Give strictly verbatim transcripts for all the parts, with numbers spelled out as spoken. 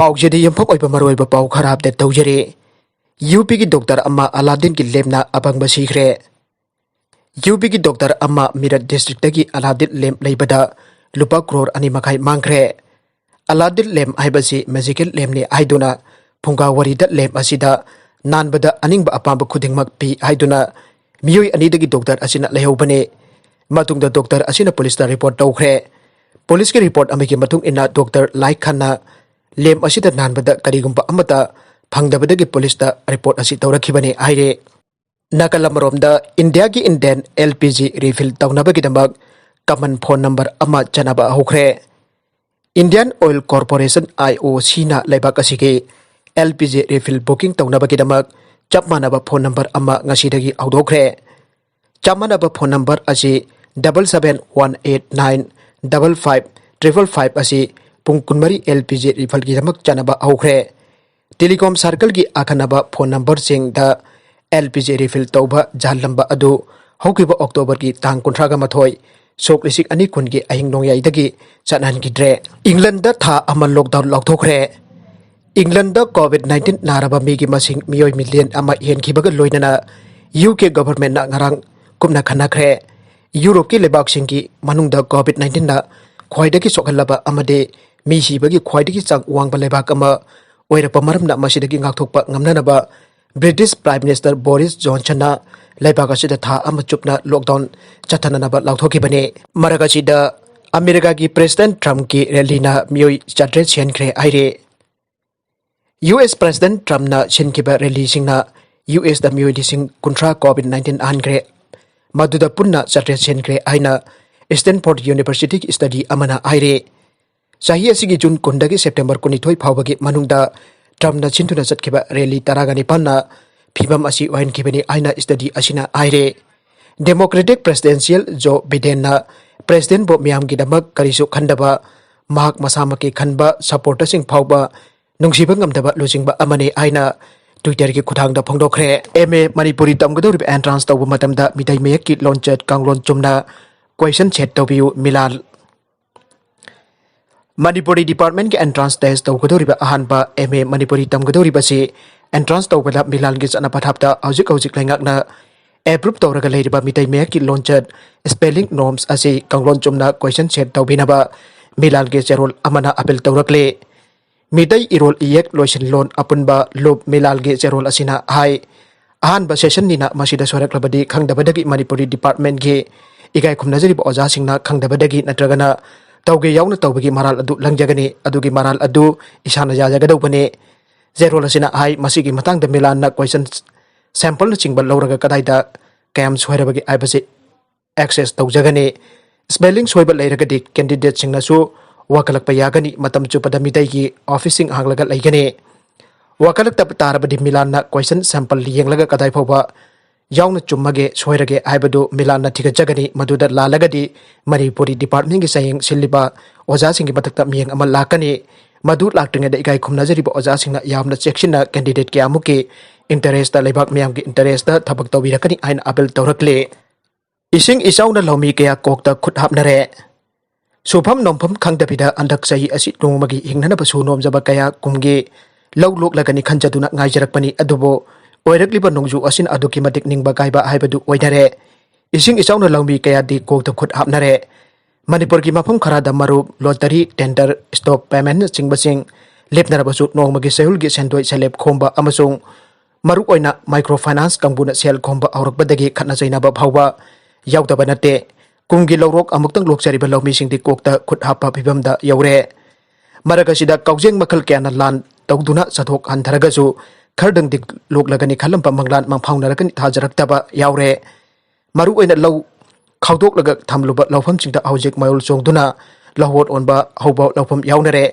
ꯄꯥꯎꯖꯦꯗ ꯌꯨꯝꯐꯝ ꯑꯣꯏꯕ ꯃꯔꯨꯑꯣꯏꯕ ꯄꯥꯎ ꯈꯔ ꯑꯞꯗꯦꯠ ꯇꯧꯖꯔꯤ꯫ ꯌꯨ ꯄꯤꯒꯤ ꯗꯣꯛꯇꯔ ꯑꯃ ꯑꯂꯥꯗꯤꯟꯒꯤ ꯂꯦꯝꯅ ꯑꯄꯪꯕ ꯁꯤꯈ꯭ꯔꯦ꯫ ꯌꯨ ꯄꯤꯒꯤ ꯗꯣꯛꯇꯔ ꯑꯃ ꯃꯤꯔꯠ ꯗꯤꯁꯇ꯭ꯔꯤꯛꯇꯒꯤ ꯑꯂꯥꯗꯤꯟ ꯂꯦꯝ ꯂꯩꯕꯗ ꯂꯨꯄꯥ ꯀ꯭ꯔꯣꯔ ꯑꯅꯤ ꯃꯈꯥꯏ ꯃꯥꯡꯈ꯭ꯔꯦ꯫ ꯑꯂꯥꯗꯤꯟ ꯂꯦꯝ ꯍꯥꯏꯕꯁꯤ ꯃꯦꯖꯤꯀꯦꯜ ꯂꯦꯝꯅꯤ ꯍꯥꯏꯗꯨꯅ ꯐꯨꯡꯒꯥ ꯋꯥꯔꯤꯗ ꯂꯦꯝ ꯑꯁꯤꯗ ꯅꯥꯟꯕꯗ ꯑꯅꯤꯡꯕ ꯑꯄꯥꯝꯕ ꯈꯨꯗꯤꯡꯃꯛ ꯄꯤ ꯍꯥꯏꯗꯨꯅ ꯃꯤꯑꯣꯏ ꯑꯅꯤꯗꯒꯤ ꯗꯣꯛꯇꯔ ꯑꯁꯤꯅ ꯂꯩꯍꯧꯕꯅꯤ꯫ ꯃꯇꯨꯡꯗ ꯗꯣꯛꯇꯔ ꯑꯁꯤꯅ ꯄꯨꯂꯤꯁꯇ ꯔꯤꯄꯣꯔꯠ ꯇꯧꯈ꯭ꯔꯦ꯫ ꯄꯨꯂꯤꯁꯀꯤ ꯔꯤꯄꯣꯔꯠ ꯑꯃꯒꯤ ꯃꯇꯨꯡ ꯏꯟꯅ ꯗꯣꯛꯇꯔ ꯂꯥꯏ ꯈꯟꯅ ꯂꯦꯝ ꯑꯁꯤꯗ ꯅꯥꯟꯕꯗ ꯀꯔꯤꯒꯨꯝꯕ ꯑꯃꯠꯇ ꯐꯪꯗꯕꯗꯒꯤ ꯄꯨꯂꯤꯁꯇ ꯔꯤꯄꯣꯔꯠ ꯑꯁꯤ ꯇꯧꯔꯛꯈꯤꯕꯅꯤ ꯍꯥꯏꯔꯦ꯫ ꯅꯥꯀꯜ ꯑꯃꯔꯣꯝꯗ ꯏꯟꯗꯤꯌꯥꯒꯤ Indian L P G refill ꯇꯧꯅꯕꯒꯤꯗꯃꯛ ꯀꯃꯟ ꯐꯣꯟ ꯅꯝꯕꯔ ꯑꯃ ꯆꯠꯅꯕ ꯍꯧꯈ꯭ꯔꯦ꯫ Indian oil corporation, I O ꯁꯤꯅ ꯂꯩꯕꯥꯛ ꯑꯁꯤꯒꯤ L P G refill booking ꯇꯧꯅꯕꯒꯤꯗꯃꯛ ꯆꯞ ꯃꯥꯟꯅꯕ ꯐꯣꯟ ꯅꯝꯕꯔ ꯑꯃ ꯉꯁꯤꯗꯒꯤ ꯍꯧꯗꯣꯛꯈ꯭ꯔꯦ꯫ ꯆꯞ ꯃꯥꯟꯅꯕ ꯐꯣꯟ ꯅꯝꯕꯔ ꯑꯁꯤ double seven one eight nine double five triple five ꯑꯁꯤ ꯄꯨꯡ ꯀꯨꯟꯃꯔꯤ ꯑꯦꯜ ꯄꯤ ꯖꯤ ꯔꯤꯐꯤꯜꯒꯤꯗꯃꯛ ꯆꯠꯅꯕ ꯍꯧꯈ꯭ꯔꯦ꯫ ꯇꯦꯂꯤꯀꯣꯝ ꯁꯥꯔꯀꯜꯒꯤ ꯑꯈꯟꯅꯕ ꯐꯣꯟ ꯅꯝꯕꯔꯁꯤꯡꯗ ꯑꯦꯜ ꯄꯤ ꯖꯤ ꯔꯤꯐꯤꯜ ꯇꯧꯕ ꯌꯥꯍꯜꯂꯝꯕ ꯑꯗꯨ ꯍꯧꯈꯤꯕ ꯑꯣꯛꯇꯣꯕꯔꯒꯤ ꯇꯥꯡ ꯀꯨꯟꯊ꯭ꯔꯥꯒ ꯃꯥꯊꯣꯏ, ꯁꯣꯛ ꯂꯤꯁꯤꯡ ꯑꯅꯤ ꯀꯨꯟꯒꯤ ꯑꯍꯤꯡ ꯅꯣꯡꯌꯥꯏꯗꯒꯤ ꯆꯠꯍꯟꯈꯤꯗ꯭ꯔꯦ꯫ ꯏꯪꯂꯟꯗ ꯊꯥ ꯑꯃ ꯂꯣꯛꯗꯥꯎꯟ ꯂꯥꯎꯊꯣꯛꯈ꯭ꯔꯦ꯫ ꯏꯪꯂꯟꯗ ꯀꯣꯚꯤꯗ ꯅꯥꯏꯟꯇꯤꯟ ꯅꯥꯔꯕ ꯃꯤꯒꯤ ꯃꯁꯤꯡ ꯃꯤꯑꯣꯏ ꯃꯤꯂꯤꯌꯟ ꯑꯃ ꯍꯦꯟꯈꯤꯕꯒ ꯂꯣꯏꯅꯅ ꯌꯨ ꯀꯦ ꯒꯣꯚꯔꯟꯃꯦꯟꯠꯅ ꯉꯔꯥꯡ ꯀꯨꯞꯅ ꯈꯟꯅꯈ꯭ꯔꯦ꯫ ꯌꯨꯔꯣꯞꯀꯤ ꯂꯩꯕꯥꯛꯁꯤꯡꯒꯤ ꯃꯅꯨꯡꯗ ꯀꯣꯚꯤꯗ ꯅꯥꯏꯟꯇꯤꯟꯅ ꯈ꯭ꯋꯥꯏꯗꯒꯤ ꯁꯣꯛꯍꯜꯂꯕ ꯑꯃꯗꯤ ꯃꯤ ꯁꯤꯕꯒꯤ ꯈ꯭ꯋꯥꯏꯗꯒꯤ ꯆꯥꯡ ꯋꯥꯡꯕ ꯂꯩꯕꯥꯛ ꯑꯃ ꯑꯣꯏꯔꯛꯄ ꯃꯔꯝꯅ ꯃꯁꯤꯗꯒꯤ ꯉꯥꯛꯊꯣꯛꯄ ꯉꯝꯅꯅꯕ ꯕ꯭ꯔꯤꯇꯤꯁ ꯄ꯭ꯔꯥꯏꯝ ꯃꯤꯅꯤꯁꯇꯔ ꯕꯣꯔꯤꯁ ꯖꯣꯟꯁꯟꯅ ꯂꯩꯕꯥꯛ ꯑꯁꯤꯗ ꯊꯥ ꯑꯃ ꯆꯨꯞꯅ ꯂꯣꯛꯗꯥꯎꯟ ꯆꯠꯊꯅꯅꯕ ꯂꯥꯎꯊꯣꯛꯈꯤꯕꯅꯤ꯫ ꯃꯔꯛ ꯑꯁꯤꯗ ꯑꯃꯦꯔꯤꯀꯥꯒꯤ ꯄ꯭ꯔꯦꯁꯤꯗꯦꯟꯠ ꯇ꯭ꯔꯝꯞꯀꯤ ꯔꯦꯂꯤꯅ ꯃꯤꯑꯣꯏ ꯆꯥꯇ꯭ꯔꯦꯠ ꯁꯤꯍꯟꯈ꯭ꯔꯦ ꯍꯥꯏꯔꯤ꯫ ꯌꯨ ꯑꯦꯁ ꯄ꯭ꯔꯦꯁꯤꯗꯦꯟꯠ ꯇ꯭ꯔꯝꯞꯅ ꯁꯤꯟꯈꯤꯕ ꯔꯦꯂꯤꯁꯤꯡꯅ ꯌꯨ ꯑꯦꯁꯇ ꯃꯤꯑꯣꯏ ꯂꯤꯁꯤꯡ ꯀꯨꯟꯊ꯭ꯔꯥ ꯀꯣꯚꯤꯗ ꯅꯥꯏꯟꯇꯤꯟ ꯅꯥꯍꯟꯈ꯭ꯔꯦ꯫ ꯃꯗꯨꯗ ꯄꯨꯟꯅ ꯆꯥꯇ꯭ꯔꯦꯠ ꯁꯤꯍꯟꯈ꯭ꯔꯦ ꯍꯥꯏꯅ ꯁ꯭ꯇꯦꯟꯐꯣꯔꯗ ꯌꯨꯅꯤꯚꯔꯁꯤꯇꯤꯒꯤ ꯁ꯭ꯇꯗꯤ ꯑꯃꯅ ꯍꯥꯏꯔꯤ꯫ ꯆꯍꯤ ꯑꯁꯤꯒꯤ ꯖꯨꯟ ꯀꯨꯟꯗꯒꯤ ꯁꯦꯞꯇꯦꯝꯕꯔ ꯀꯨꯟꯅꯤꯊꯣꯏ ꯐꯥꯎꯕꯒꯤ ꯃꯅꯨꯡꯗ ꯇ꯭ꯔꯝꯞꯅ ꯁꯤꯟꯗꯨꯅ ꯆꯠꯈꯤꯕ ꯔꯦꯂꯤ ꯇꯔꯥꯒ ꯅꯤꯄꯥꯟꯅ ꯐꯤꯕꯝ ꯑꯁꯤ ꯑꯣꯏꯍꯟꯈꯤꯕꯅꯤ ꯍꯥꯏꯅ ꯁ꯭ꯇꯗꯤ ꯑꯁꯤꯅ ꯍꯥꯏꯔꯦ꯫ ꯗꯦꯃꯣꯀ꯭ꯔꯦꯇꯤꯛ ꯄ꯭ꯔꯦꯁꯤꯗꯦꯟꯁꯤꯌꯦꯜ ꯖꯣ ꯕꯤꯗꯦꯟꯅ ꯄ꯭ꯔꯦꯁꯤꯗꯦꯟꯠꯕꯨ ꯃꯤꯌꯥꯝꯒꯤꯗꯃꯛ ꯀꯔꯤꯁꯨ ꯈꯟꯗꯕ, ꯃꯍꯥꯛ ꯃꯁꯥꯃꯛꯀꯤ ꯈꯟꯕ ꯁꯄꯣꯔꯇꯔꯁꯤꯡ ꯐꯥꯎꯕ ꯅꯨꯡꯁꯤꯕ ꯉꯝꯗꯕ ꯂꯨꯆꯤꯡꯕ ꯑꯃꯅꯤ ꯍꯥꯏꯅ ꯇ꯭ꯋꯤꯇꯔꯒꯤ ꯈꯨꯠꯊꯥꯡꯗ ꯐꯣꯡꯗꯣꯛꯈ꯭ꯔꯦ꯫ ꯑꯦꯝ ꯑꯦ ꯃꯅꯤꯄꯨꯔꯤ ꯇꯝꯒꯗꯧꯔꯤꯕ ꯑꯦꯟꯇ꯭ꯔꯥꯟꯁ ꯇꯧꯕ ꯃꯇꯝꯗ ꯃꯤꯇꯩ ꯃꯌꯦꯛꯀꯤ ꯂꯣꯟꯆꯠ ꯀꯥꯡꯂꯣꯟ ꯆꯨꯝꯅ ꯀꯣꯏꯁꯟ ꯁꯦꯠ ꯇꯧꯕꯤꯌꯨ꯫ ꯃꯤꯂꯥꯜ꯫ ꯃꯅꯤꯄꯨꯔꯤ ꯗꯤꯄꯥꯔꯠꯃꯦꯟꯒꯤ ꯑꯦꯟꯇ꯭ꯔꯥꯟꯁ ꯇꯦꯁ ꯇꯧꯒꯗꯧꯔꯤꯕ ꯑꯍꯥꯟꯕ ꯑꯦꯝ ꯑꯦ ꯃꯅꯤꯄꯨꯔꯤ ꯇꯝꯒꯗꯧꯔꯤꯕꯁꯤ ꯑꯦꯟꯇ꯭ꯔꯥꯟꯁ ꯇꯧꯕꯗ ꯃꯤꯂꯥꯟꯒꯤ ꯆꯠꯅ ꯄꯊꯥꯞꯇ ꯍꯧꯖꯤꯛ ꯍꯧꯖꯤꯛ ꯂꯩꯉꯥꯛꯅ ꯑꯦꯄ꯭ꯔꯨꯞ ꯇꯧꯔꯒ ꯂꯩꯔꯤꯕ ꯃꯤꯇꯩ ꯃꯌꯦꯛꯀꯤ ꯂꯣꯟꯆꯠ, ꯁ꯭ꯄꯦꯂꯤꯡ ꯅꯣꯔꯝꯁ ꯑꯁꯤ ꯀꯥꯡꯂꯣꯟ ꯆꯨꯝꯅ ꯀꯣꯏꯁꯟ ꯁꯦꯠ ꯇꯧꯕꯤꯅꯕ ꯃꯤꯂꯥꯟꯒꯤ ꯆꯦꯔꯣꯜ ꯑꯃꯅ ꯑꯄꯤꯜ ꯇꯧꯔꯛꯂꯤ꯫ ꯃꯤꯇꯩ ꯏꯔꯣꯜ ꯏꯌꯦꯛ ꯂꯣꯏꯁꯤꯟꯂꯣꯟ ꯑꯄꯨꯟꯕ ꯂꯨꯞ ꯃꯤꯂꯥꯜꯒꯤ ꯆꯦꯔꯣꯜ ꯑꯁꯤꯅ ꯍꯥꯏ, ꯑꯍꯥꯟꯕ ꯁꯦꯁꯟꯅꯤꯅ ꯃꯁꯤꯗ ꯁꯣꯏꯔꯛꯂꯕꯗꯤ ꯈꯪꯗꯕꯗꯒꯤ ꯃꯅꯤꯄꯨꯔꯤ ꯗꯤꯄꯥꯔꯠꯃꯦꯟꯒꯤ ꯏꯀꯥꯏ ꯈꯨꯝꯅꯖꯔꯤꯕ ꯑꯣꯖꯥꯁꯤꯡꯅ ꯈꯪꯗꯕꯗꯒꯤ ꯅꯠꯇ꯭ꯔꯒꯅ ꯇꯧꯒꯦ ꯌꯥꯎꯅ ꯇꯧꯕꯒꯤ ꯃꯔꯥꯜ ꯑꯗꯨ ꯂꯪꯖꯒꯅꯤ꯫ ꯑꯗꯨꯒꯤ ꯃꯔꯥꯜ ꯑꯗꯨ ꯏꯁꯥꯅ ꯌꯥꯖꯒꯗꯧꯕꯅꯤ꯫ ꯆꯦꯔꯣꯜ ꯑꯁꯤꯅ ꯍꯥꯏ, ꯃꯁꯤꯒꯤ ꯃꯇꯥꯡꯗ ꯃꯤꯂꯥꯟꯅ ꯀꯣꯏꯁꯟ ꯁꯦꯝꯄꯜꯅꯆꯤꯡꯕ ꯂꯧꯔꯒ ꯀꯗꯥꯏꯗ ꯀꯌꯥꯝ ꯁꯣꯏꯔꯕꯒꯦ ꯍꯥꯏꯕꯁꯤ ꯑꯦꯛꯁꯦꯁ ꯇꯧꯖꯒꯅꯤ꯫ ꯁ꯭ꯄꯦꯂꯤꯡ ꯁꯣꯏꯕ ꯂꯩꯔꯒꯗꯤ ꯀꯦꯟꯗꯤꯗꯦꯠꯁꯤꯡꯅꯁꯨ ꯋꯥꯀꯠꯂꯛꯄ ꯌꯥꯒꯅꯤ꯫ ꯃꯇꯝ ꯆꯨꯞꯄꯗ ꯃꯤꯇꯩꯒꯤ ꯑꯣꯐꯤꯁꯁꯤꯡ ꯍꯥꯡꯂꯒ ꯂꯩꯒꯅꯤ꯫ ꯋꯥꯀꯠꯂꯛꯇꯕ ꯇꯥꯔꯕꯗꯤ ꯃꯤꯂꯥꯟꯅ ꯀꯣꯏꯁꯟ ꯁꯦꯝꯄꯜ ꯌꯦꯡꯂꯒ ꯀꯗꯥꯏ ꯐꯥꯎꯕ ꯌꯥꯎꯅ ꯆꯨꯝꯃꯒꯦ ꯁꯣꯏꯔꯒꯦ ꯍꯥꯏꯕꯗꯨ ꯃꯤꯂꯥꯟꯅ ꯊꯤꯒꯠꯆꯒꯅꯤ꯫ ꯃꯗꯨꯗ ꯂꯥꯜꯂꯒꯗꯤ ꯃꯅꯤꯄꯨꯔꯤ ꯗꯤꯄꯥꯔꯠꯃꯦꯟꯒꯤ ꯆꯌꯦꯡ ꯁꯤꯜꯂꯤꯕ ꯑꯣꯖꯥꯁꯤꯡꯒꯤ ꯃꯊꯛꯇ ꯃꯤꯠꯌꯦꯡ ꯑꯃ ꯂꯥꯛꯀꯅꯤ꯫ ꯃꯗꯨ ꯂꯥꯛꯇ꯭ꯔꯤꯉꯩꯗ ꯏꯀꯥꯏ ꯈꯨꯝꯅꯖꯔꯤꯕ ꯑꯣꯖꯥꯁꯤꯡꯅ ꯌꯥꯝꯅ ꯆꯦꯛꯁꯤꯟꯅ ꯀꯦꯟꯗꯤꯗꯦꯠ ꯀꯌꯥꯃꯨꯛꯀꯤ ꯏꯟꯇꯔꯦꯁꯇ, ꯂꯩꯕꯥꯛ ꯃꯤꯌꯥꯝꯒꯤ ꯏꯟꯇꯔꯦꯁꯇ ꯊꯕꯛ ꯇꯧꯕꯤꯔꯛꯀꯅꯤ ꯍꯥꯏꯅ ꯑꯄꯤꯜ ꯇꯧꯔꯛꯂꯤ꯫ ꯏꯁꯤꯡ ꯏꯆꯥꯎꯅ ꯂꯧꯃꯤ ꯀꯌꯥ ꯀꯣꯛꯇ ꯈꯨꯠ ꯍꯥꯞꯅꯔꯦ꯫ ꯁꯨꯐꯝ ꯅꯣꯝꯐꯝ ꯈꯪꯗꯕꯤꯗ ꯍꯟꯗꯛ ꯆꯍꯤ ꯑꯁꯤ ꯅꯣꯡꯃꯒꯤ ꯍꯤꯡꯅꯅꯕ ꯁꯨ ꯅꯣꯝꯖꯕ ꯀꯌꯥ ꯀꯨꯝꯒꯤ ꯂꯧ ꯂꯣꯛꯂꯒꯅꯤ ꯈꯟꯖꯗꯨꯅ ꯉꯥꯏꯖꯔꯛꯄꯅꯤ꯫ ꯑꯗꯨꯕꯨ ꯑꯣꯏꯔꯛꯂꯤꯕ ꯅꯣꯡꯖꯨ ꯑꯁꯤꯅ ꯑꯗꯨꯛꯀꯤ ꯃꯇꯤꯛ ꯅꯤꯡꯕ ꯀꯥꯏꯕ ꯍꯥꯏꯕꯗꯨ ꯑꯣꯏꯅꯔꯦ꯫ ꯏꯁꯤꯡ ꯏꯆꯥꯎꯅ ꯂꯧꯃꯤ ꯀꯌꯥꯗꯤ ꯀꯣꯛꯇ ꯈꯨꯠ ꯍꯥꯞꯅꯔꯦ꯫ ꯃꯅꯤꯄꯨꯔꯒꯤ ꯃꯐꯝ ꯈꯔꯗ ꯃꯔꯨꯞ, ꯂꯣꯇꯔꯤ, ꯇꯦꯟꯗꯔ, ꯁ꯭ꯇꯣꯛ ꯄꯦꯃꯦꯟꯅꯆꯤꯡꯕꯁꯤꯡ ꯂꯦꯞꯅꯔꯕꯁꯨ ꯅꯣꯡꯃꯒꯤ ꯆꯌꯣꯜꯒꯤ ꯁꯦꯟꯗꯣꯏ ꯁꯦꯜꯂꯦꯞ ꯈꯣꯝꯕ ꯑꯃꯁꯨꯡ ꯃꯔꯨꯑꯣꯏꯅ ꯃꯥꯏꯀ꯭ꯔꯣ ꯐꯥꯏꯅꯥꯟꯁ ꯀꯥꯡꯕꯨꯅ ꯁꯦꯜ ꯈꯣꯝꯕ ꯍꯧꯔꯛꯄꯗꯒꯤ ꯈꯠꯅ ꯆꯩꯅꯕ ꯐꯥꯎꯕ ꯌꯥꯎꯗꯕ ꯅꯠꯇꯦ꯫ ꯀꯨꯝꯒꯤ ꯂꯧꯔꯣꯛ ꯑꯃꯨꯛꯇꯪ ꯂꯣꯛꯆꯔꯤꯕ ꯂꯧꯃꯤꯁꯤꯡꯗꯤ ꯀꯣꯛꯇ ꯈꯨꯠ ꯍꯥꯞꯄ ꯐꯤꯕꯝꯗ ꯌꯧꯔꯦ꯫ ꯃꯔꯛ ꯑꯁꯤꯗ ꯀꯥꯎꯖꯦꯡ ꯃꯈꯜ ꯀꯌꯥꯅ ꯂꯥꯟ ꯇꯧꯗꯨꯅ ꯆꯠꯊꯣꯛ ꯍꯟꯊꯔꯒꯁꯨ ꯈꯔꯗꯪꯗꯤ ꯂꯣꯛꯂꯒꯅꯤ ꯈꯜꯂꯝꯕ ꯃꯪꯂꯥꯟ ꯃꯪꯐꯥꯎꯅꯔꯒꯅꯤ ꯊꯥꯖꯔꯛꯇꯕ ꯌꯥꯎꯔꯦ꯫ ꯃꯔꯨꯑꯣꯏꯅ ꯂꯧ ꯈꯥꯎꯗꯣꯛꯂꯒ ꯊꯝꯂꯨꯕ ꯂꯧꯐꯝꯁꯤꯡꯗ ꯍꯧꯖꯤꯛ ꯃꯌꯣꯜ ꯆꯣꯡꯗꯨꯅ ꯂꯧꯍꯣꯠ ꯑꯣꯟꯕ ꯍꯧꯕ ꯂꯧꯐꯝ ꯌꯥꯎꯅꯔꯦ꯫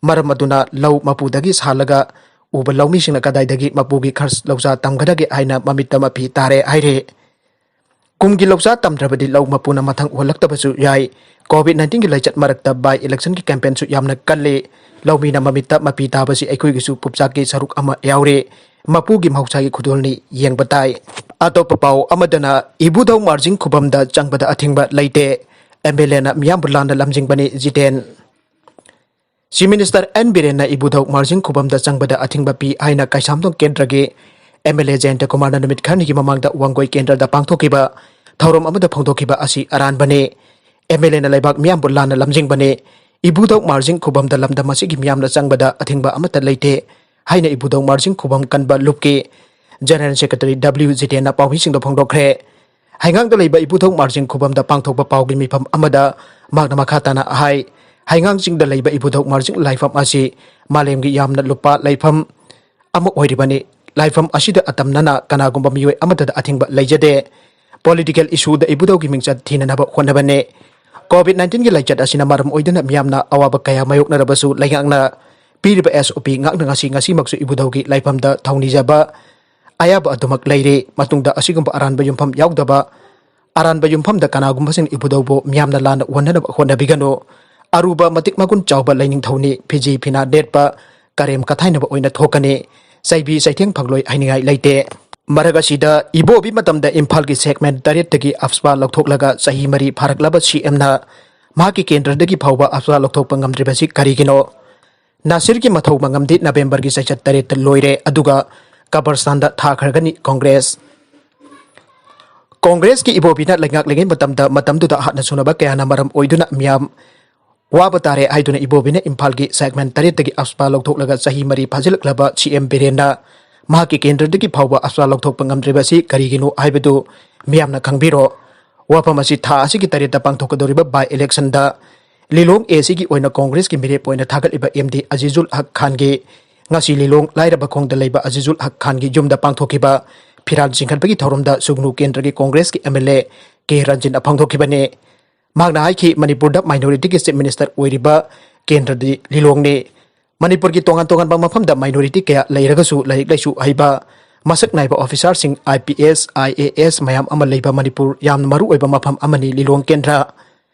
ꯃꯔꯝ ꯑꯗꯨꯅ ꯂꯧ ꯃꯄꯨꯗꯒꯤ ꯁꯥꯜꯂꯒ ꯎꯕ ꯂꯧꯃꯤꯁꯤꯡꯅ ꯀꯗꯥꯏꯗꯒꯤ ꯃꯄꯨꯒꯤ ꯈꯔ ꯂꯧꯖꯥ ꯇꯝꯒꯗꯒꯦ ꯍꯥꯏꯅ ꯃꯃꯤꯠꯇ ꯃꯄꯤ ꯇꯥꯔꯦ ꯍꯥꯏꯔꯤ꯫ ꯀꯨꯝꯒꯤ ꯂꯧꯖꯥ ꯇꯝꯗ꯭ꯔꯕꯗꯤ ꯂꯧ ꯃꯄꯨꯅ ꯃꯊꯪ ꯎꯍꯜꯂꯛꯇꯕꯁꯨ ꯌꯥꯏ꯫ ꯀꯣꯚꯤꯗ ꯅꯥꯏꯟꯇꯤꯟꯒꯤ ꯂꯥꯏꯆꯠ ꯃꯔꯛꯇ ꯕꯥꯏ ꯏꯂꯦꯛꯁꯟꯒꯤ ꯀꯦꯝꯄꯦꯟꯁꯨ ꯌꯥꯝꯅ ꯀꯜꯂꯤ꯫ ꯂꯧꯃꯤꯅ ꯃꯃꯤꯠꯇ ꯃꯄꯤ ꯇꯥꯕꯁꯤ ꯑꯩꯈꯣꯏꯒꯤꯁꯨ ꯄꯨꯞꯆꯥꯛꯀꯤ ꯁꯔꯨꯛ ꯑꯃ ꯌꯥꯎꯔꯤ꯫ ꯃꯄꯨꯒꯤ ꯃꯍꯧꯁꯥꯒꯤ ꯈꯨꯗꯣꯜꯅꯤ, ꯌꯦꯡꯕ ꯇꯥꯏ꯫ ꯑꯇꯣꯞꯄ ꯄꯥꯎ ꯑꯃꯗꯅ ꯏꯕꯨꯙꯧ ꯃꯥꯔꯖꯤꯡ ꯈꯨꯕꯝꯗ ꯆꯪꯕꯗ ꯑꯊꯤꯡꯕ ꯂꯩꯇꯦ꯫ ꯑꯦꯝ ꯑꯦꯜ ꯑꯦꯅ ꯃꯤꯌꯥꯝꯕꯨ ꯂꯥꯟꯅ ꯂꯝꯖꯤꯡꯕꯅꯤ, ꯖꯤꯇꯦꯟ꯫ Chief Minister N ꯕꯤꯔꯦꯟꯅ ꯏꯕꯨꯙꯧ ꯃꯥꯔꯖꯤꯡ ꯈꯨꯕꯝꯗ ꯆꯪꯕꯗ ꯑꯊꯤꯡꯕ ꯄꯤ ꯍꯥꯏꯅ ꯀꯩꯁꯥꯝꯊꯣꯡ ꯀꯦꯟꯗ꯭ꯔꯒꯤ M L A ꯖꯌꯟꯇ ꯀꯨꯃꯥꯔꯅ ꯅꯨꯃꯤꯠ ꯈꯔꯅꯤꯒꯤ ꯃꯃꯥꯡꯗ ꯋꯥꯡꯒꯣꯏ ꯀꯦꯟꯗ꯭ꯔꯗ ꯄꯥꯡꯊꯣꯛꯈꯤꯕ ꯊꯧꯔꯝ ꯑꯃꯗ ꯐꯣꯡꯗꯣꯛꯈꯤꯕ ꯑꯁꯤ ꯑꯔꯥꯟꯕꯅꯤ꯫ M L Aꯅ ꯂꯩꯕꯥꯛ ꯃꯤꯌꯥꯝꯕꯨ ꯂꯥꯟꯅ ꯂꯝꯖꯤꯡꯕꯅꯤ꯫ ꯏꯕꯨꯙꯧ ꯃꯥꯔꯖꯤꯡ ꯈꯨꯕꯝꯗ ꯂꯝꯗꯝ ꯑꯁꯤꯒꯤ ꯃꯤꯌꯥꯝꯅ ꯆꯪꯕꯗ ꯑꯊꯤꯡꯕ ꯑꯃꯠꯇ ꯂꯩꯇꯦ ꯍꯥꯏꯅ ꯏꯕꯨꯙꯧ ꯃꯥꯔꯖꯤꯡ ꯈꯨꯕꯝ ꯀꯟꯕ ꯂꯨꯞꯀꯤ General Secretary W ꯖꯤꯇꯦꯟꯅ ꯄꯥꯎꯃꯤꯁꯤꯡꯗ ꯐꯣꯡꯗꯣꯛꯈ꯭ꯔꯦ꯫ ꯍꯩꯉꯥꯡꯗ ꯂꯩꯕ ꯏꯕꯨꯙꯧ ꯃꯥꯔꯖꯤꯡ ꯈꯨꯕꯝꯗ ꯄꯥꯡꯊꯣꯛꯄ ꯄꯥꯎꯒꯤ ꯃꯤꯐꯝ ꯑꯃꯗ ꯃꯍꯥꯛꯅ ꯃꯈꯥ ꯇꯥꯅ ꯍꯥꯏ, ꯍꯩꯉꯥꯡ ꯆꯤꯡꯗ ꯂꯩꯕ ꯏꯕꯨꯙꯧ ꯃꯥꯔꯖꯤꯡ ꯂꯥꯏꯐꯝ ꯑꯁꯤ ꯃꯥꯂꯦꯝꯒꯤ ꯌꯥꯝꯅ ꯂꯨꯞꯄ ꯂꯥꯏꯐꯝ ꯑꯃ ꯑꯣꯏꯔꯤꯕꯅꯤ꯫ ꯂꯥꯏꯐꯝ ꯑꯁꯤꯗ ꯑꯇꯝꯅꯅ ꯀꯅꯥꯒꯨꯝꯕ ꯃꯤꯑꯣꯏ ꯑꯃꯠꯇꯗ ꯑꯊꯤꯡꯕ ꯂꯩꯖꯗꯦ꯫ Political issueꯗ ꯏꯕꯨꯙꯧꯒꯤ ꯃꯤꯡꯆꯠ ꯊꯤꯅꯅꯕ ꯍꯣꯠꯅꯕꯅꯤ꯫ COVID nineteenꯒꯤ ꯂꯥꯏꯆꯠ ꯑꯁꯤꯅ ꯃꯔꯝ ꯑꯣꯏꯗꯨꯅ ꯃꯤꯌꯥꯝꯅ ꯑꯋꯥꯕ ꯀꯌꯥ ꯃꯥꯌꯣꯛꯅꯔꯕꯁꯨ ꯂꯩꯉꯥꯛꯅ ꯄꯤꯔꯤꯕ S O P ꯉꯥꯛꯅ ꯉꯁꯤ, ꯉꯁꯤꯃꯛꯁꯨ ꯏꯕꯨꯙꯧꯒꯤ ꯂꯥꯏꯐꯝꯗ ꯊꯧꯅꯤꯖꯕ ꯑꯌꯥꯕ ꯑꯗꯨꯃꯛ ꯂꯩꯔꯤ꯫ ꯃꯇꯨꯡꯗ ꯑꯁꯤꯒꯨꯝꯕ ꯑꯔꯥꯟꯕ ꯌꯨꯝꯐꯝ ꯌꯥꯎꯗꯕ, ꯑꯔꯥꯟꯕ ꯌꯨꯝꯐꯝꯗ ꯀꯅꯥꯒꯨꯝꯕꯁꯤꯡꯅ ꯏꯕꯨꯙꯧꯕꯨ ꯃꯤꯌꯥꯝꯅ ꯂꯥꯟꯅ ꯎꯍꯟꯅꯅꯕ ꯍꯣꯠꯅꯕꯤꯒꯅꯨ꯫ ꯑꯔꯨꯕ ꯃꯇꯤꯛ ꯃꯒꯨꯟ ꯆꯥꯎꯕ ꯂꯥꯏꯅꯤꯡꯊꯧꯅꯤ꯫ ꯐꯤꯖꯤ ꯐꯤꯅꯥ ꯅꯦꯠꯄ, ꯀꯔꯦꯝ ꯀꯊꯥꯏꯅꯕ ꯑꯣꯏꯅ ꯊꯣꯛꯀꯅꯤ꯫ ꯆꯩꯕꯤ ꯆꯩꯊꯦꯡ ꯐꯪꯂꯣꯏ ꯍꯥꯏꯅꯤꯡꯉꯥꯏ ꯂꯩꯇꯦ꯫ ꯃꯔꯛ ꯑꯁꯤꯗ ꯏꯕꯣꯕꯤ ꯃꯇꯝꯗ ꯏꯝꯐꯥꯜꯒꯤ segment ꯇꯔꯦꯠꯇꯒꯤ AFSPA ꯂꯧꯊꯣꯛꯂꯒ ꯆꯍꯤ ꯃꯔꯤ ꯐꯥꯔꯛꯂꯕ CMꯅ ꯃꯍꯥꯛꯀꯤ ꯀꯦꯟꯗ꯭ꯔꯗꯒꯤ ꯐꯥꯎꯕ AFSPA ꯂꯧꯊꯣꯛꯄ ꯉꯝꯗ꯭ꯔꯤꯕꯁꯤ ꯀꯔꯤꯒꯤꯅꯣ? ꯅꯥꯁꯤꯔꯒꯤ ꯃꯊꯧ ꯃꯉꯝꯗꯤ Novemberꯒꯤ ꯆꯩꯆꯠ ꯇꯔꯦꯠꯇ ꯂꯣꯏꯔꯦ, ꯑꯗꯨꯒ ꯀꯕꯔꯁꯇꯥꯟꯗ ꯊꯥꯈ꯭ꯔꯒꯅꯤ ꯀꯣꯡꯒ꯭ꯔꯦꯁ꯫ ꯀꯣꯡꯒ꯭ꯔꯦꯁꯀꯤ ꯏꯕꯣꯕꯤꯅ ꯂꯩꯉꯥꯛꯂꯤꯉꯩ ꯃꯇꯝꯗ, ꯃꯇꯝꯗꯨꯗ ꯍꯥꯠꯅ ꯁꯨꯅꯕ ꯀꯌꯥꯅ ꯃꯔꯝ ꯑꯣꯏꯗꯨꯅ ꯃꯤꯌꯥꯝ ꯋꯥꯕ ꯇꯥꯔꯦ ꯍꯥꯏꯗꯨꯅ ꯏꯕꯣꯕꯤꯅ ꯏꯝꯐꯥꯜꯒꯤ segment ꯇꯔꯦꯠꯇꯒꯤ AFSPA ꯂꯧꯊꯣꯛꯂꯒ ꯆꯍꯤ ꯃꯔꯤ ꯐꯥꯖꯤꯜꯂꯛꯂꯕ CM ꯕꯤꯔꯦꯟꯅ ꯃꯍꯥꯛꯀꯤ ꯀꯦꯟꯗ꯭ꯔꯗꯒꯤ ꯐꯥꯎꯕ AFSPA ꯂꯧꯊꯣꯛꯄ ꯉꯝꯗ꯭ꯔꯤꯕꯁꯤ ꯀꯔꯤꯒꯤꯅꯣ ꯍꯥꯏꯕꯗꯨ ꯃꯤꯌꯥꯝꯅ ꯈꯪꯕꯤꯔꯣ꯫ ꯋꯥꯐꯝ ꯑꯁꯤ ꯊꯥ ꯑꯁꯤꯒꯤ ꯇꯔꯦꯠꯇ ꯄꯥꯡꯊꯣꯛꯀꯗꯧꯔꯤꯕ by electionꯗ ꯂꯤꯂꯣꯡ ACꯒꯤ ꯑꯣꯏꯅ ꯀꯣꯡꯒ꯭ꯔꯦꯁꯀꯤ ꯃꯤꯔꯦꯞ ꯑꯣꯏꯅ ꯊꯥꯒꯠꯂꯤꯕ MD ꯑꯖꯤꯖꯨꯜ ꯍꯛ ꯈꯥꯟꯒꯤ ꯉꯁꯤ ꯂꯤꯂꯣꯡ ꯂꯥꯏꯔꯕ ꯈꯣꯡꯗ ꯂꯩꯕ ꯑꯖꯤꯖꯨꯜ ꯍꯛ ꯈꯥꯟꯒꯤ ꯌꯨꯝꯗ ꯄꯥꯡꯊꯣꯛꯈꯤꯕ ꯐꯤꯔꯥꯜ ꯆꯤꯡꯈꯠꯄꯒꯤ ꯊꯧꯔꯝꯗ ꯁꯨꯒꯅꯨ ꯀꯦꯟꯗ꯭ꯔꯒꯤ ꯀꯣꯡꯒ꯭ꯔꯦꯁꯀꯤ MLA ꯀꯦ ꯔꯟꯖꯤꯟꯅ ꯐꯣꯡꯗꯣꯛꯈꯤꯕꯅꯤ꯫ ꯃꯍꯥꯛꯅ ꯍꯥꯏꯈꯤ, ꯃꯅꯤꯄꯨꯔꯗ minority ꯒꯤ chief minister ꯑꯣꯏꯔꯤꯕ ꯀꯦꯟꯗ꯭ꯔꯗꯤ ꯂꯤꯂꯣꯡꯅꯤ꯫ ꯃꯅꯤꯄꯨꯔꯒꯤ ꯇꯣꯉꯥꯟ ꯇꯣꯉꯥꯟꯕ ꯃꯐꯝꯗ minority ꯀꯌꯥ ꯂꯩꯔꯒꯁꯨ ꯂꯥꯏꯔꯤꯛ ꯂꯥꯏꯁꯨ ꯍꯩꯕ, ꯃꯁꯛ ꯅꯥꯏꯕ officer ꯁꯤꯡ, IPS, IAS ꯃꯌꯥꯝ ꯑꯃ ꯂꯩꯕ ꯃꯅꯤꯄꯨꯔ ꯌꯥꯝꯅ ꯃꯔꯨ ꯑꯣꯏꯕ ꯃꯐꯝ ꯑꯃꯅꯤ ꯂꯤꯂꯣꯡ ꯀꯦꯟꯗ꯭ꯔ꯫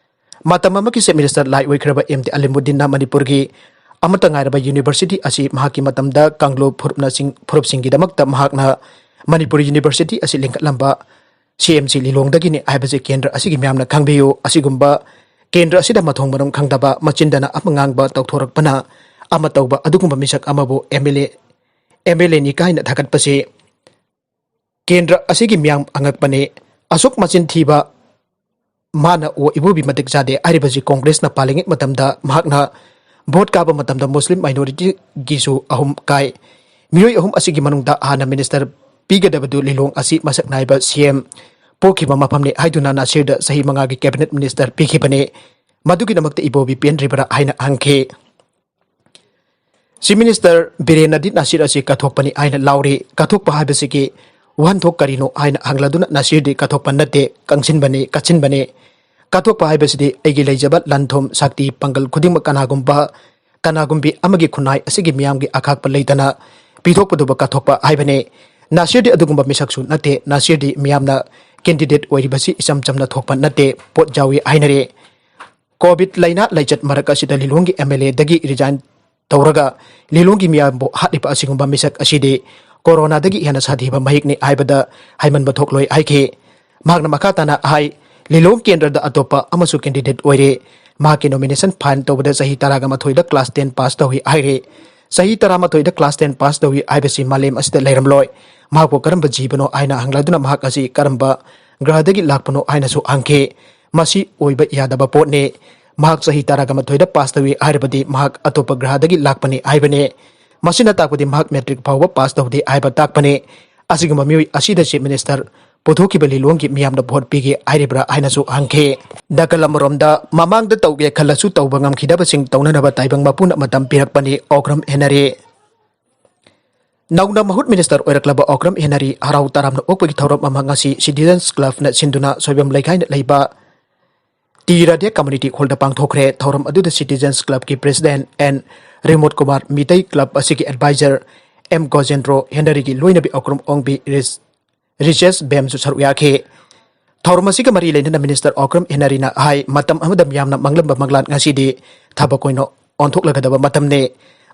ꯃꯇꯝ ꯑꯃꯒꯤ chief minister ꯂꯥꯏ ꯑꯣꯏꯈ꯭ꯔꯕ MD ꯑꯂꯤꯃꯨꯗꯤꯟꯅ ꯃꯅꯤꯄꯨꯔꯒꯤ ꯑꯃꯠꯇ ꯉꯥꯏꯔꯕ university ꯑꯁꯤ ꯃꯍꯥꯛꯀꯤ ꯃꯇꯝꯗ ꯀꯥꯡꯂꯨꯞ ꯐꯨꯔꯨꯞꯅꯁꯤꯡ-, ꯐꯨꯔꯨꯞꯁꯤꯡꯒꯤꯗꯃꯛꯇ ꯃꯍꯥꯛꯅ ꯃꯅꯤꯄꯨꯔ university ꯑꯁꯤ ꯂꯤꯡꯈꯠꯂꯝꯕ CMC ꯂꯤꯂꯣꯡꯗꯒꯤꯅꯤ ꯍꯥꯏꯕꯁꯤ ꯀꯦꯟꯗ꯭ꯔ ꯑꯁꯤꯒꯤ ꯃꯤꯌꯥꯝꯅ ꯈꯪꯕꯤꯌꯨ꯫ ꯑꯁꯤꯒꯨꯝꯕ ꯀꯦꯟꯗ꯭ꯔ ꯑꯁꯤꯗ ꯃꯊꯣꯡ ꯃꯔꯝ ꯈꯪꯗꯕ, ꯃꯆꯤꯟꯗꯅ ꯑꯃ ꯉꯥꯡꯕ, ꯇꯧꯊꯣꯔꯛꯄꯅ ꯑꯃ ꯇꯧꯕ, ꯑꯗꯨꯒꯨꯝꯕ ꯃꯤꯁꯛ ꯑꯃꯕꯨ MLA, MLAꯅꯤ ꯀꯥꯏꯅ ꯊꯥꯒꯠꯄꯁꯤ ꯀꯦꯟꯗ꯭ꯔ ꯑꯁꯤꯒꯤ ꯃꯤꯌꯥꯝ ꯑꯉꯛꯄꯅꯤ꯫ ꯑꯁꯨꯛ ꯃꯆꯤꯟ ꯊꯤꯕ ꯃꯥꯅ ꯑꯣ ꯏꯕꯣꯕꯤ ꯃꯇꯤꯛ ꯆꯥꯗꯦ ꯍꯥꯏꯔꯤꯕꯁꯤ ꯀꯣꯡꯒ꯭ꯔꯦꯁꯅ ꯄꯥꯜꯂꯤꯉꯩ ꯃꯇꯝꯗ ꯃꯍꯥꯛꯅ ꯚꯣꯠ ꯀꯥꯕ ꯃꯇꯝꯗ ꯃꯨꯁꯂꯤꯝ ꯃꯥꯏꯅꯣꯔꯤꯇꯤꯒꯤꯁꯨ ꯑꯍꯨꯝ ꯀꯥꯏ꯫ ꯃꯤꯑꯣꯏ ꯑꯍꯨꯝ ꯑꯁꯤꯒꯤ ꯃꯅꯨꯡꯗ ꯍꯥꯟꯅ ꯃꯤꯅꯤꯁꯇꯔ ꯄꯤꯒꯗꯕꯗꯨ ꯂꯤꯂꯣꯡ ꯑꯁꯤ ꯃꯁꯛ ꯅꯥꯏꯕ CM ꯄꯣꯛꯈꯤꯕ ꯃꯐꯝꯅꯤ ꯍꯥꯏꯗꯨꯅ ꯅꯥꯁꯤꯔꯗ ꯆꯍꯤ ꯃꯉꯥꯒꯤ ꯀꯦꯕꯤꯅꯦꯠ ꯃꯤꯅꯤꯁꯇꯔ ꯄꯤꯈꯤꯕꯅꯤ꯫ ꯃꯗꯨꯒꯤꯗꯃꯛꯇ ꯏꯕꯣꯕꯤ ꯄꯦꯟꯗ꯭ꯔꯤꯕ꯭ꯔꯥ ꯍꯥꯏꯅ ꯍꯪꯈꯤ꯫ ꯆꯤꯐ ꯃꯤꯅꯤꯁꯇꯔ ꯕꯤꯔꯦꯟꯅꯗꯤ ꯅꯥꯁꯤꯔ ꯑꯁꯤ ꯀꯠꯊꯣꯛꯄꯅꯤ ꯍꯥꯏꯅ ꯂꯥꯎꯔꯤ꯫ ꯀꯠꯊꯣꯛꯄ ꯍꯥꯏꯕꯁꯤꯒꯤ ꯋꯥꯍꯟꯊꯣꯛ ꯀꯔꯤꯅꯣ ꯍꯥꯏꯅ ꯍꯪꯂꯗꯨꯅ ꯅꯥꯁꯤꯔꯗꯤ ꯀꯠꯊꯣꯛꯄ ꯅꯠꯇꯦ, ꯀꯪꯁꯤꯟꯕꯅꯤ, ꯀꯠꯁꯤꯟꯕꯅꯤ꯫ ꯀꯠꯊꯣꯛꯄ ꯍꯥꯏꯕꯁꯤꯗꯤ ꯑꯩꯒꯤ ꯂꯩꯖꯕ ꯂꯟ-ꯊꯨꯝ, ꯁꯛꯇꯤ, ꯄꯥꯡꯒꯜ ꯈꯨꯗꯤꯡꯃꯛ ꯀꯅꯥꯒꯨꯝꯕ, ꯀꯅꯥꯒꯨꯝꯕꯤ ꯑꯃꯒꯤ ꯈꯨꯟꯅꯥꯏ ꯑꯁꯤꯒꯤ ꯃꯤꯌꯥꯝꯒꯤ ꯑꯈꯥꯛꯄ ꯂꯩꯇꯅ ꯄꯤꯊꯣꯛꯄꯗꯨꯕꯨ ꯀꯠꯊꯣꯛꯄ ꯍꯥꯏꯕꯅꯤ꯫ ꯅꯥꯁꯤꯔꯗꯤ ꯑꯗꯨꯒꯨꯝꯕ ꯃꯤꯁꯛꯁꯨ ꯅꯠꯇꯦ꯫ ꯅꯥꯁꯤꯔꯗꯤ ꯃꯤꯌꯥꯝꯅ ꯀꯦꯟꯗꯤꯗꯦꯠ ꯑꯣꯏꯔꯤꯕꯁꯤ ꯏꯆꯝ ꯆꯝꯅ ꯊꯣꯛꯄ ꯅꯠꯇꯦ, ꯄꯣꯠ ꯌꯥꯎꯏ ꯍꯥꯏꯅꯔꯤ꯫ ꯀꯣꯚꯤꯗ ꯂꯥꯏꯅꯥ ꯂꯥꯏꯆꯠ ꯃꯔꯛ ꯑꯁꯤꯗ ꯂꯤꯂꯣꯡꯒꯤ MLAꯗꯒꯤ ꯔꯤꯖꯥꯏꯟ ꯇꯧꯔꯒ ꯂꯤꯂꯣꯡꯒꯤ ꯃꯤꯌꯥꯝꯕꯨ ꯍꯥꯠꯂꯤꯕ ꯑꯁꯤꯒꯨꯝꯕ ꯃꯤꯁꯛ ꯑꯁꯤꯗꯤ ꯀꯣꯔꯣꯅꯥꯗꯒꯤ ꯍꯦꯟꯅ ꯁꯥꯊꯤꯕ ꯃꯍꯤꯛꯅꯤ ꯍꯥꯏꯕꯗ ꯍꯥꯏꯃꯟꯕ ꯊꯣꯛꯂꯣꯏ ꯍꯥꯏꯈꯤ꯫ ꯃꯍꯥꯛꯅ ꯃꯈꯥ ꯇꯥꯅ ꯍꯥꯏ, ꯂꯤꯂꯣꯡ ꯀꯦꯟꯗ꯭ꯔꯗ ꯑꯇꯣꯞꯄ ꯑꯃꯁꯨ ꯀꯦꯟꯗꯤꯗꯦꯠ ꯑꯣꯏꯔꯦ꯫ ꯃꯍꯥꯛꯀꯤ ꯅꯣꯃꯤꯅꯦꯁꯟ ꯐꯥꯏꯜ ꯇꯧꯕꯗ ꯆꯍꯤ ꯇꯔꯥꯒ ꯃꯥꯊꯣꯏꯗ ꯀ꯭ꯂꯥꯁ ꯇꯦꯟ ꯄꯥꯁ ꯇꯧꯏ ꯍꯥꯏꯔꯦ꯫ ꯆꯍꯤ ꯇꯔꯥꯃꯥꯊꯣꯏꯗ ꯀ꯭ꯂꯥꯁ ꯇꯦꯟ ꯄꯥꯁ ꯇꯧꯏ ꯍꯥꯏꯕꯁꯤ ꯃꯥꯂꯦꯝ ꯑꯁꯤꯗ ꯂꯩꯔꯝꯂꯣꯏ꯫ ꯃꯍꯥꯛꯄꯨ ꯀꯔꯝꯕ ꯖꯤꯕꯅꯣ ꯍꯥꯏꯅ ꯍꯪꯂꯗꯨꯅ ꯃꯍꯥꯛ ꯑꯁꯤ ꯀꯔꯝꯕ ꯒ꯭ꯔꯍꯗꯒꯤ ꯂꯥꯛꯄꯅꯣ ꯍꯥꯏꯅꯁꯨ ꯍꯪꯈꯤ꯫ ꯃꯁꯤ ꯑꯣꯏꯕ ꯌꯥꯗꯕ ꯄꯣꯠꯅꯤ꯫ ꯃꯍꯥꯛ ꯆꯍꯤ ꯇꯔꯥꯒ ꯃꯥꯊꯣꯏꯗ ꯄꯥꯁ ꯇꯧꯏ ꯍꯥꯏꯔꯕꯗꯤ ꯃꯍꯥꯛ ꯑꯇꯣꯞꯄ ꯒ꯭ꯔꯍꯗꯒꯤ ꯂꯥꯛꯄꯅꯤ ꯍꯥꯏꯕꯅꯤ꯫ ꯃꯁꯤꯅ ꯇꯥꯛꯄꯗꯤ ꯃꯍꯥꯛ ꯃꯦꯇ꯭ꯔꯤꯛ ꯐꯥꯎꯕ ꯄꯥꯁ ꯇꯧꯗꯦ ꯍꯥꯏꯕ ꯇꯥꯛꯄꯅꯤ꯫ ꯑꯁꯤꯒꯨꯝꯕ ꯃꯤꯑꯣꯏ ꯑꯁꯤꯗ ꯆꯤꯐ ꯃꯤꯅꯤꯁꯇꯔ ꯄꯨꯊꯣꯛꯈꯤꯕ ꯂꯤꯂꯣꯡꯒꯤ ꯃꯤꯌꯥꯝꯅ ꯚꯣꯠ ꯄꯤꯒꯦ ꯍꯥꯏꯔꯤꯕ꯭ꯔꯥ ꯍꯥꯏꯅꯁꯨ ꯍꯪꯈꯤ꯫ ꯅꯥꯀꯜ ꯑꯃꯔꯣꯝꯗ, ꯃꯃꯥꯡꯗ ꯇꯧꯒꯦ ꯈꯜꯂꯁꯨ ꯇꯧꯕ ꯉꯝꯈꯤꯗꯕꯁꯤꯡ ꯇꯧꯅꯅꯕ ꯇꯥꯏꯕꯪ ꯃꯄꯨꯅ ꯃꯇꯝ ꯄꯤꯔꯛꯄꯅꯤ, ꯑꯣꯀ꯭ꯔꯝ ꯍꯦꯅꯔꯤ꯫ ꯅꯧꯅ ꯃꯍꯨꯠ ꯃꯤꯅꯤꯁꯇꯔ ꯑꯣꯏꯔꯛꯂꯕ ꯑꯣꯀ꯭ꯔꯝ ꯍꯦꯅꯔꯤ ꯍꯔꯥꯎ ꯇꯔꯥꯝꯅ ꯑꯣꯛꯄꯒꯤ ꯊꯧꯔꯝ ꯑꯃ ꯉꯁꯤ ꯁꯤꯇꯤꯖꯟꯁ ꯀ꯭ꯂꯕꯅ ꯁꯤꯟꯗꯨꯅ ꯁꯣꯏꯕꯝ ꯂꯩꯀꯥꯏꯗ ꯂꯩꯕ ꯇꯤ ꯔꯥꯙꯦ ꯀꯝꯃ꯭ꯌꯨꯅꯤꯇꯤ ꯍꯣꯜꯗ ꯄꯥꯡꯊꯣꯛꯈ꯭ꯔꯦ꯫ ꯊꯧꯔꯝ ꯑꯗꯨꯗ ꯁꯤꯇꯤꯖꯟꯁ ꯀ꯭ꯂꯕꯀꯤ president N Rimot Kumar, Meitei club ꯑꯁꯤꯒꯤ ꯑꯦꯗꯚꯥꯏꯖꯔ ꯑꯦꯝ ꯒꯣꯖꯦꯟꯗ꯭ꯔꯣ, ꯍꯦꯅꯔꯤꯒꯤ ꯂꯣꯏꯅꯕꯤ ꯑꯣꯀ꯭ꯔꯝ ꯑꯣꯡꯕꯤ ꯔꯤꯁ-, ꯔꯤꯆꯦꯁ ꯕꯦꯝꯁꯨ ꯁꯔꯨꯛ ꯌꯥꯈꯤ꯫ ꯊꯧꯔꯝ ꯑꯁꯤꯒ ꯃꯔꯤ ꯂꯩꯅꯅ ꯃꯤꯅꯤꯁꯇꯔ ꯑꯣꯀ꯭ꯔꯝ ꯍꯦꯅꯔꯤꯅ ꯍꯥꯏ, ꯃꯇꯝ ꯑꯃꯗ ꯃꯤꯌꯥꯝꯅ ꯃꯪꯂꯝꯕ ꯃꯪꯂꯥꯟ ꯉꯁꯤꯗꯤ ꯊꯕꯛ ꯑꯣꯏꯅ ꯑꯣꯟꯊꯣꯛꯂꯒꯗꯕ ꯃꯇꯝꯅꯤ꯫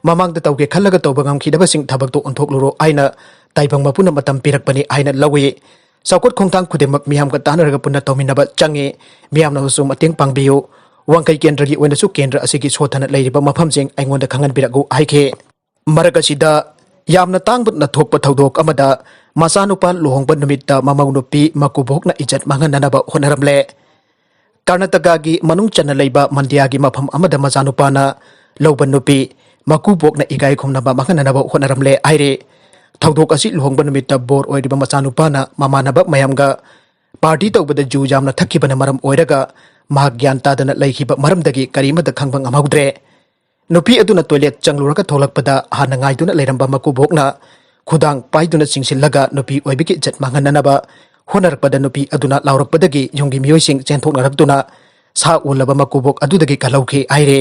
ꯃꯃꯥꯡꯗ ꯇꯧꯒꯦ ꯈꯜꯂꯒ ꯇꯧꯕ ꯉꯝꯈꯤꯗꯕꯁꯤꯡ ꯊꯕꯛꯇꯨ ꯑꯣꯟꯊꯣꯛꯂꯨꯔꯣ ꯍꯥꯏꯅ ꯇꯥꯏꯕꯪ ꯃꯄꯨꯅ ꯃꯇꯝ ꯄꯤꯔꯛꯄꯅꯤ ꯍꯥꯏꯅ ꯂꯧꯏ꯫ ꯆꯥꯎꯈꯠ ꯈꯣꯡꯊꯥꯡ ꯈꯨꯗꯤꯡꯃꯛ ꯃꯤꯌꯥꯝꯒ ꯇꯥꯟꯅꯔꯒ ꯄꯨꯟꯅ ꯇꯧꯃꯤꯟꯅꯕ ꯆꯪꯏ꯫ ꯃꯤꯌꯥꯝꯅꯁꯨ ꯃꯇꯦꯡ ꯄꯥꯡꯕꯤꯌꯨ꯫ ꯋꯥꯡꯈꯩ ꯀꯦꯟꯗ꯭ꯔꯒꯤ ꯑꯣꯏꯅꯁꯨ ꯀꯦꯟꯗ꯭ꯔ ꯑꯁꯤꯒꯤ ꯁꯣꯠꯊꯅ ꯂꯩꯔꯤꯕ ꯃꯐꯝꯁꯤꯡ ꯑꯩꯉꯣꯟꯗ ꯈꯪꯍꯟꯕꯤꯔꯛꯎ ꯍꯥꯏꯈꯤ꯫ ꯃꯔꯛ ꯑꯁꯤꯗ ꯌꯥꯝꯅ ꯇꯥꯡꯕꯅ ꯊꯣꯛꯄ ꯊꯧꯗꯣꯛ ꯑꯃꯗ ꯃꯆꯥꯅꯨꯄꯥ ꯂꯨꯍꯣꯡꯕ ꯅꯨꯃꯤꯠꯇ ꯃꯃꯧ ꯅꯨꯄꯤ ꯃꯀꯨꯕꯣꯛꯅ ꯏꯖꯠ ꯃꯥꯡꯍꯟꯅꯅꯕ ꯍꯣꯠꯅꯔꯝꯂꯦ꯫ ꯀꯔꯅꯥꯇꯀꯥꯒꯤ ꯃꯅꯨꯡ ꯆꯟꯅ ꯂꯩꯕ ꯃꯟꯗ꯭ꯌꯥꯒꯤ ꯃꯐꯝ ꯑꯃꯗ ꯃꯆꯥꯅꯨꯄꯥꯅ ꯂꯧꯕ ꯅꯨꯄꯤ ꯃꯀꯨꯕꯣꯛꯅ ꯏꯀꯥꯏ ꯈꯨꯝꯅꯕ ꯃꯥꯡꯍꯟꯅꯅꯕ ꯍꯣꯠꯅꯔꯝꯂꯦ ꯍꯥꯏꯔꯦ꯫ ꯊꯧꯗꯣꯛ ꯑꯁꯤ ꯂꯨꯍꯣꯡꯕ ꯅꯨꯃꯤꯠꯇ ꯕꯣꯔ ꯑꯣꯏꯔꯤꯕ ꯃꯆꯥꯅꯨꯄꯥꯅ ꯃꯃꯥꯟꯅꯕ ꯃꯌꯥꯝꯒ ꯄꯥꯔꯇꯤ ꯇꯧꯕꯗ ꯖꯨ ꯌꯥꯝꯅ ꯊꯛꯈꯤꯕꯅ ꯃꯔꯝ ꯑꯣꯏꯔꯒ ꯃꯍꯥꯛ ꯒ꯭ꯌꯥꯟ ꯇꯥꯗꯅ ꯂꯩꯈꯤꯕ ꯃꯔꯝꯗꯒꯤ ꯀꯔꯤꯃꯠꯇ ꯈꯪꯕ ꯉꯝꯍꯧꯗ꯭ꯔꯦ꯫ ꯅꯨꯄꯤ ꯑꯗꯨꯅ ꯇꯣꯏꯂꯦꯠ ꯆꯪꯂꯨꯔꯒ ꯊꯣꯛꯂꯛꯄꯗ ꯍꯥꯟꯅ ꯉꯥꯏꯗꯨꯅ ꯂꯩꯔꯝꯕ ꯃꯀꯨꯕꯣꯛꯅ ꯈꯨꯗꯥꯡ ꯄꯥꯏꯗꯨꯅ ꯆꯤꯡꯁꯤꯜꯂꯒ ꯅꯨꯄꯤ ꯑꯣꯏꯕꯒꯤ ꯏꯖꯠ ꯃꯥꯡꯍꯟꯅꯅꯕ ꯍꯣꯠꯅꯔꯛꯄꯗ ꯅꯨꯄꯤ ꯑꯗꯨꯅ ꯂꯥꯎꯔꯛꯄꯗꯒꯤ ꯌꯨꯝꯒꯤ ꯃꯤꯑꯣꯏꯁꯤꯡ ꯆꯦꯟꯊꯣꯛꯅꯔꯛꯇꯨꯅ ꯁꯥ ꯎꯂꯕ ꯃꯀꯨꯕꯣꯛ ꯑꯗꯨꯗꯒꯤ ꯀꯜꯍꯧꯈꯤ ꯍꯥꯏꯔꯦ꯫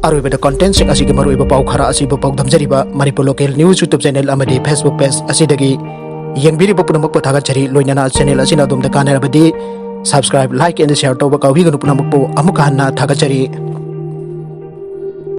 ꯑꯔꯣꯏꯕꯗ ꯀꯣꯟꯇꯦꯟꯁꯤꯡ ꯑꯁꯤꯒꯤ ꯃꯔꯨꯑꯣꯏꯕ ꯄꯥꯎ ꯈꯔ ꯑꯁꯤꯕꯨ ꯄꯥꯎꯗꯝꯖꯔꯤꯕ Manipur local news YouTube channel ꯑꯃꯗꯤ ꯐꯦꯁꯕꯨꯛ ꯄꯦꯖ ꯑꯁꯤꯗꯒꯤ ꯌꯦꯡꯕꯤꯔꯤꯕ ꯄꯨꯝꯅꯃꯛꯄꯨ ꯊꯥꯒꯠꯆꯔꯤ꯫ ꯂꯣꯏꯅꯅ ꯆꯦꯅꯦꯜ ꯑꯁꯤꯅ ꯑꯗꯣꯝꯗ ꯀꯥꯟꯅꯔꯕꯗꯤ subscribe, like and share ꯇꯧꯕ ꯀꯥꯎꯕꯤꯒꯅꯨ꯫ ꯄꯨꯝꯅꯃꯛꯄꯨ ꯑꯃꯨꯛꯀ ꯍꯟꯅ ꯊꯥꯒꯠꯆꯔꯤ꯫